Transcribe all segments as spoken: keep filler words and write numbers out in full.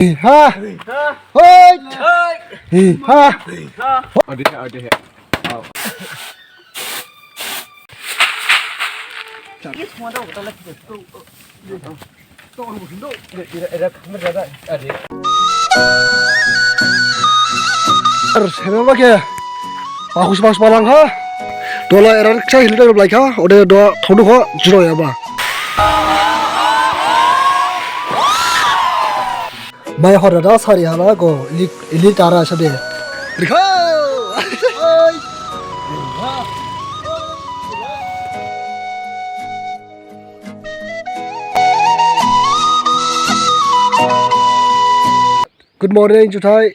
Ha. Hoi. Ha. Ade, ade. Ar sebe ba khe. Bahus bahus balang ha. Dola eran ksa hilu dai blai kha. Ode do thodu kho jiro ya ba. Mai hor da sari hala go ili, ili tara sade. Rikha. Good morning, juthai.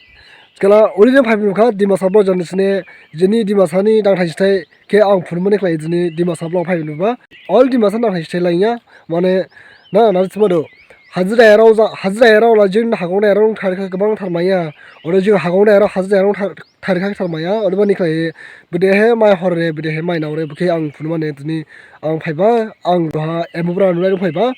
Skala, uli ne phai phai kha, Dimasa bo jan sine, jini Dimasa ni dangthai sithai khe ang phunumane khlai jini Dimasa bo phai phai ba. All Dimasa dangthai sithai laiya, mane, na, na, sima do. Hajira erao ja, hajira erao la jing hagong erao thar kha gabang thar maya. Ore jing hagong erao hajira erao thar, thar kha thar maya. Ore bani khlai, bedehe mai hor re, bedehe mai nao re, bukhe ang phunumane jini ang phai ba, ang doha, emu bra nulai phai ba.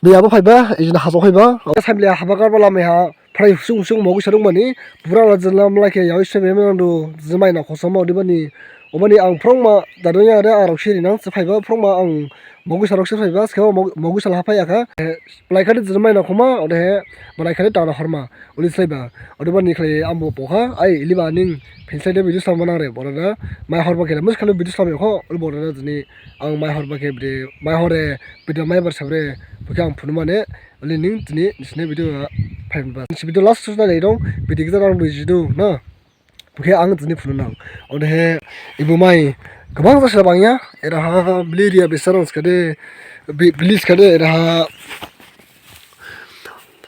Biya bo phai ba, ejin hajo phai ba. Samle haba gar ba lamai ha. Phrai husung husung mogu sarung mani, pura la jela mlai khe yawi sebe menang du, jemai na khosama odebani, obani ang phrongma, dadonya ade ang rok siri nang, se phaiba phrongma ang mogu sarok se phaiba, skema mogu, mogu sala phai akha, eh, mlai khade jemai na khoma, ode he, mlai khade tana horma, uli slaiba, odebani khlai ambo pokha, ai, iliba ning, phinsai de video slama nang re, borada, mai horba khe, mus khalo video slama kho, ul borada jini, ang mai horba khe, bide, mai hore, bide mai bar sabre, bukhe ang phunumane, Oli ning jini, jini video a phai ba. Jini video last stage na dong, video gida dong dui jidu, na. Bukhe ang jini phunu nang. Ode he, ibu mai, gabang jasa bangya, era ha, bili ria besarang skade, bi-, bili skade, era ha,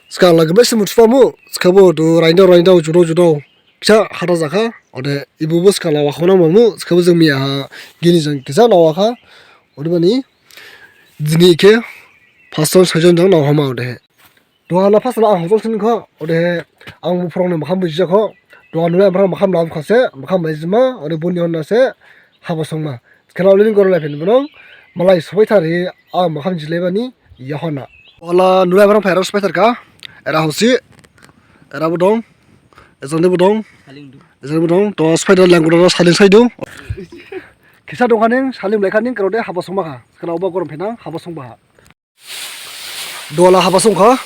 skala gabang semu tupamu, skabo do, raindau, raindau, judau, judau. Kisa hata jakha, ode ibu bo skala wakhona mamu, skabo jeng miya ha, gini jeng kisa na wakha, ode bani, jini khe, pastor sajon jang na hama ode he. Duha la phasla ang hojol sin kho, odehe ang bu phrong ne makham buji kho. Duha nulai ang phrong makham lam khase, makham bai jima, ode buni honna se, haba songma. Khela olini goro lai phin bunong, malai sobai thari, ang makham jilai bani, yahona. Ola nulai ang phrong phairok sobai thar kha, era hosi, era bu dong, ejang de bu dong, ejang bu dong, to sobai thar lengkura saling saidu. Khisa dong khaning, saling lai khaning, kero de haba songma kha. Khela oba gorom phinang, haba songba ha. Dola haba songkha.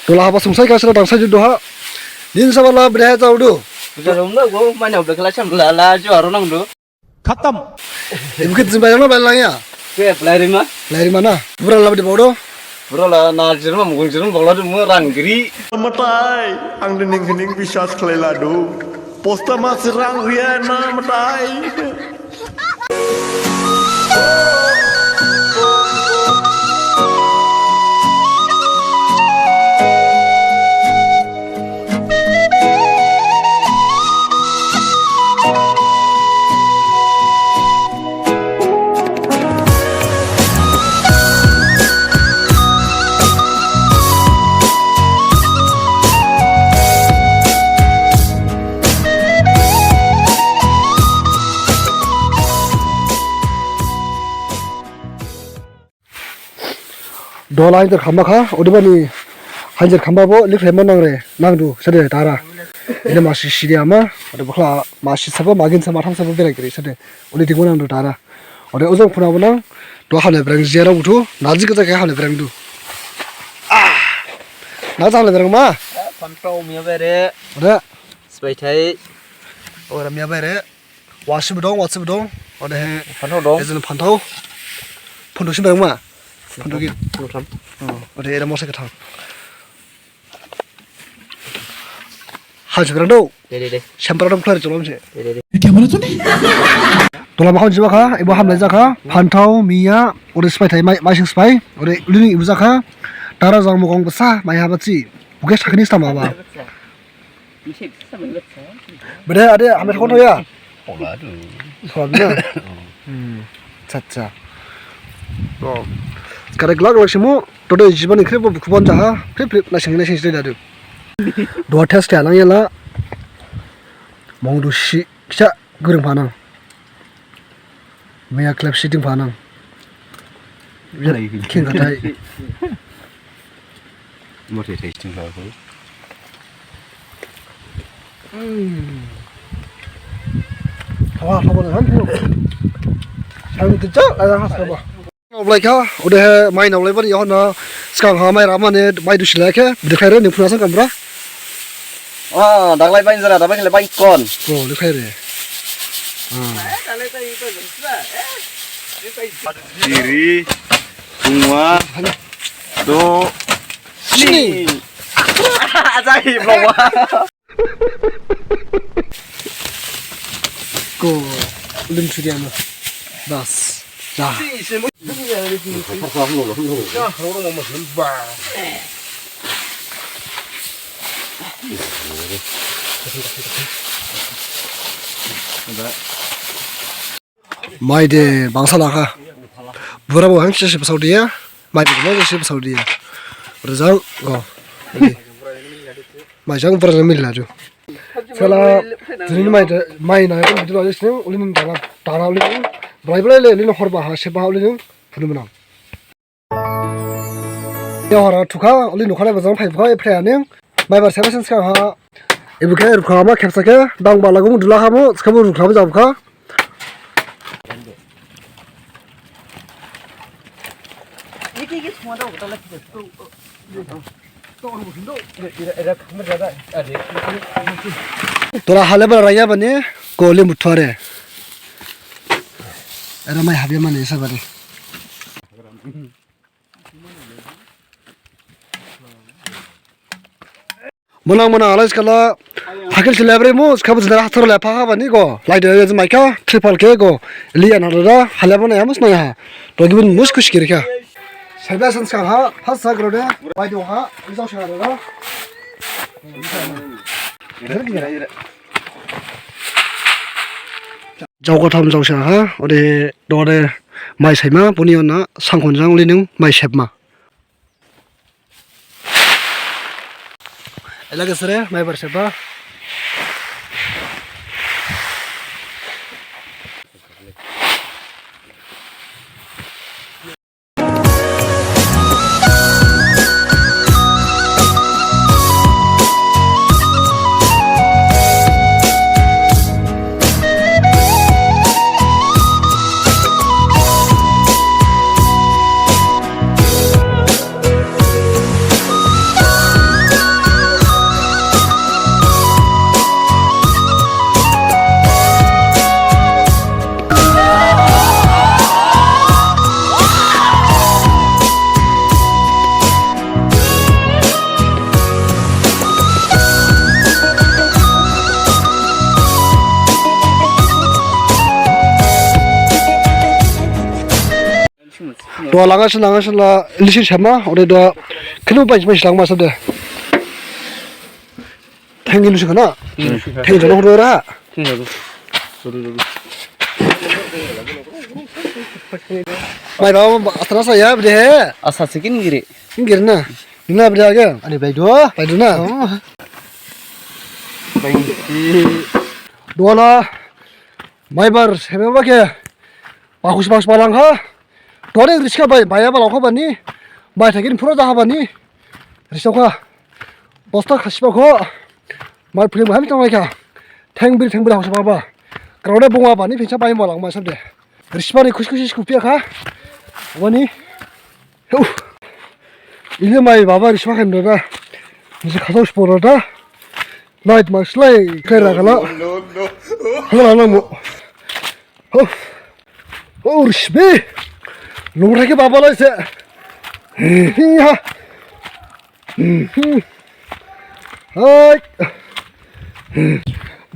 Dola haba songsai kha sira dangsai ju doha. Din sabala bre jaudu. Buja romla go, mane obe khala sam la la ju aro nangdu. Khatam. Ibu khe jimbai na bai langya. Ke, blai rima. Blai rima na. Bura la bidi bodo. Bura la na jirma mugung jirma bola du mu rang giri. Matai, ang de ning hining bisas khlai ladu. Posta ma sirang ria na matai. Dola hanjar khamba kha, odebani hanjar khamba bo likhlai ma nang re, nangdu, sade tara. Ine masi sidi ama, ode bokhla masi sabo, magin sa matham sabo berai giri, sade. Ode dingbo nangdu tara. Ode ojang phuna bo nang, do hale breng jera buthu, naji gaja khe hale breng du. Ah! Naji hale breng ma? Phanthao miya bere. Ode? Sbaithai. Ora miya bere. Wasi bo dong, wasi bo dong. Ode he. Phanthao dong. Ejin phanthao. Phanthao si berang ma? Phanthao gin. Phanthao tham. Oh, ode era mosa gathang. Hal si berang do. De, de, de. Sempra dong khlari cholom se. De, de, de. Dola makham jiba kha, ibo hamlai jakha, phanthao, miya, ode sbaithai, mai, maising sbai, ode ulining ibo jakha, tara jang mugong basa, mai habachi, buke sakni stama ba. Bede ade, hamle thokon thoya. Thola du. Thola du na? Hmm. Acha, acha. Oh. Kare glak glak simu, tode jibani khrip bo bukhuban jaha, khrip khrip naising naising jidai dadu. Duha test ya nang yala. Mong du si, kisa guring phanang. Maya klep si ding phanang. Khing khathai. Murti thai sting ha ko. Hmm. Hawa, hawa, han, han. Sang kejak, ada khas apa? Naolaikha, odehe mai naolaiba ni yahon na, sgang ha mai rama ne, mai dusi laikhe, bede khaire, ning phuna sang kamra. Ah, daglai bain jara, dabai khle bain kon. Oh, de khaire. Ah. Siri, bunga, do, sini. Ajaib, bawa. Ko, lim sudiama. Bas. Dah. Mai de bangsa lakha. Bura bo hangsi se basao dia. Mai de bo se basao dia. Rejang go. Mai jang bura mil laju. Sala, jini mai de, mai na ko bidu laju sini, ulin dana, dana ulin. Brai brai le, ulin horba ha, seba ulin. Phunu manang. Ya hora thukha, oli nukha lai bajang phai bukha, ephre aning. Maibar seba sen skang ha. Ibu khe rukha ma khepsa khe, dang ba lagu mu dula kha mu, skha mu rukha mu jabukha. Tora hale bara raya bani, koli muthare. Era mai habya mani sabari. Manang manang alai skala hakil selebre mo skab jela hathor le pha bani go lai de maika tripal ke go liya na da hale bana ya mus na ya to gibin mus kush kiri kha. Serba san skala ha phas sa grode bai do ha rijau sa da. Jaugatham jausa ha, ode dode mai saima, boni ona sangkhon jang lining mai sepma. Elage sere, mai bar sepba. Dua langa sin langa sin la lisi sama ode dua kenu bai bai langma sade. Thank you sukana. Thank you horo ra. Mai baba asana saya bede he. Asa sikin giri. Giri na. Nina bede aga. Ani bai dua. Bai dua na. Bai. Dua la. Mai bar sebe ba ke. Bagus bagus balang ha. Dore riska bai baya balang kho bani. Bai thakin phura da ha bani. Riska kho. Bosta khasiba kho. Mai phuli baham tang lai kha. Theng bri theng bri hausa baba. Krauda bunga bani phinsa bai balang ma sabde. Risba ni khusi khusi sku pia kha. Wani. Heu. Ile mai baba risba khan da. Nisi khasau sporo da. Night mask lai khaira khala. Hala nang mo. Ho. Ho risbe. Longrai khe baba lai se. Hi ha. Hai.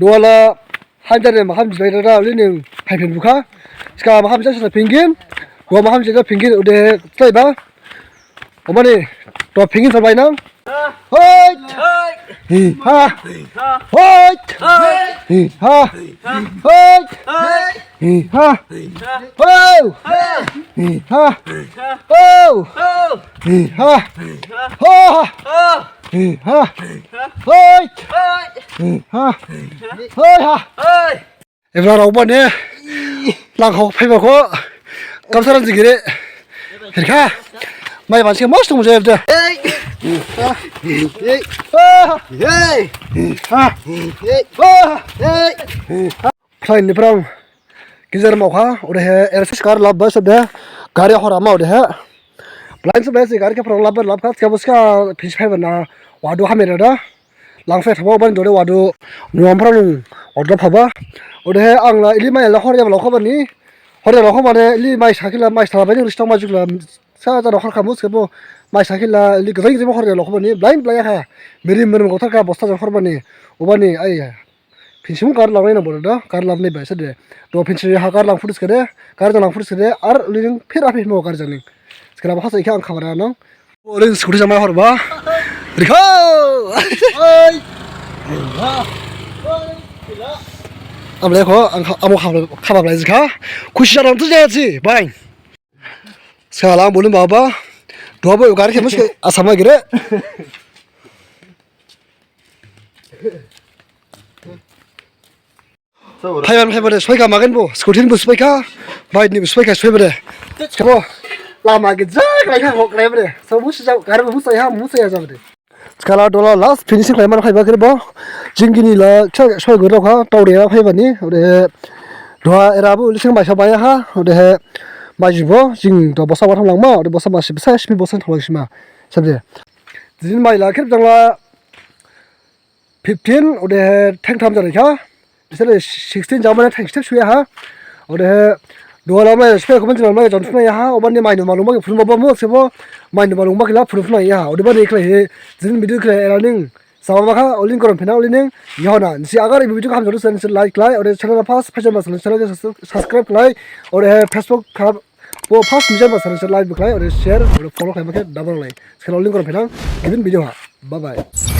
Duala. Hanjar ne maham jilai dada uli ning hai phin bukha. Ska maham jasa pingin. Gua maham jasa pingin ude tlai ba. Omani to pingin sabai nang. Hoi. Hi ha. Hoi. Hi ha. Hoi. Hi ha. Ho. Hi ha. Ho. Hi ha. Ho. Hi ha. Hoi. Hi ha. Hoi ha. Ebla raoba ne. Lang hok phaiba kho. Kamsaran jigire. Hirkha. Mai bansi mos tung je ebda. Hey. Ah. Hey. Ah. Hey. Ah. Hey. Phrang ni phrang. Gejer maokha, odehe airport gar labba sode, gari hor ama odehe. Blind sode si gari khe phrang labba labkha, sikabo sika phinsi phaiba na, wadu hamya da. Langphe thabo bani dore wadu, nuam phrang nung, wadu phaba. Odehe ang la ili mai la hor yaba lokho bani, hor yaba lokho bani, ili mai sakila, mai sala bani, ristong mai jukla, sa jana hor khamu sikabo, mai sakila, ili gajang gajang hor yaba lokho bani, blind blind kha, miri miri gothar kha, bosta jang hor bani, obani, ai, Phinsi mung kar langnai nang bodo da, kar langnai bai sede. Do phinsi ha kar lang phudis kede, kar jang lang phudis kede, ar lining phir aphi mo kar jang ning. Sekala bahasa ikha ang khabara nang. Orin scooty jamai horba. Rikho! Oi! Amle kho, ang kha-, amo khaba, khaba blai jikha. Khusi jaram tu jaya si, bai. Sekala ang bolin baba. Dua bo gari khe muske asama gire. Phaiban phaiban de soikha magen bo, scooty ni bo soikha, bike ni bo soikha, soiba de. Bo, lama gejak lai kha hok lai bo de. So musi jao, gari bo musa ya, musa ya jao de. Sekala dola last finishing lai man phaiba khe bo. Jingini la kha soi goro kha, tau de phaiba ni, ode dua era bo lising mai sa baya ha, ode mai jibo, jing do bosa wa thang lang ma, ode bosa ma si bsa, simi bosa thang lang sima. Sabde. Jin mai la khe jang la fifteen, odehe thengtham jalaikha. Bisale sixteen jamane theng step suya ha. Odehe duha lamai spe khumon jina mai jon phunai ha. Obani mainu malung bagi phun babo mo sebo mainu malung bagi la phun phunai ha. Odebani khlaihi jin video khlai era ning sama makha olin korom phena olin ning yahona. Nisi agar ibi video kham jadu sen like khlai, ode channel first fashion mas channel subscribe khlai, odehe Facebook kham bo first mission mas channel like khlai, ode share, ode follow khlai makhe double like. Sekala olin korom phena gibin video ha. Bye bye.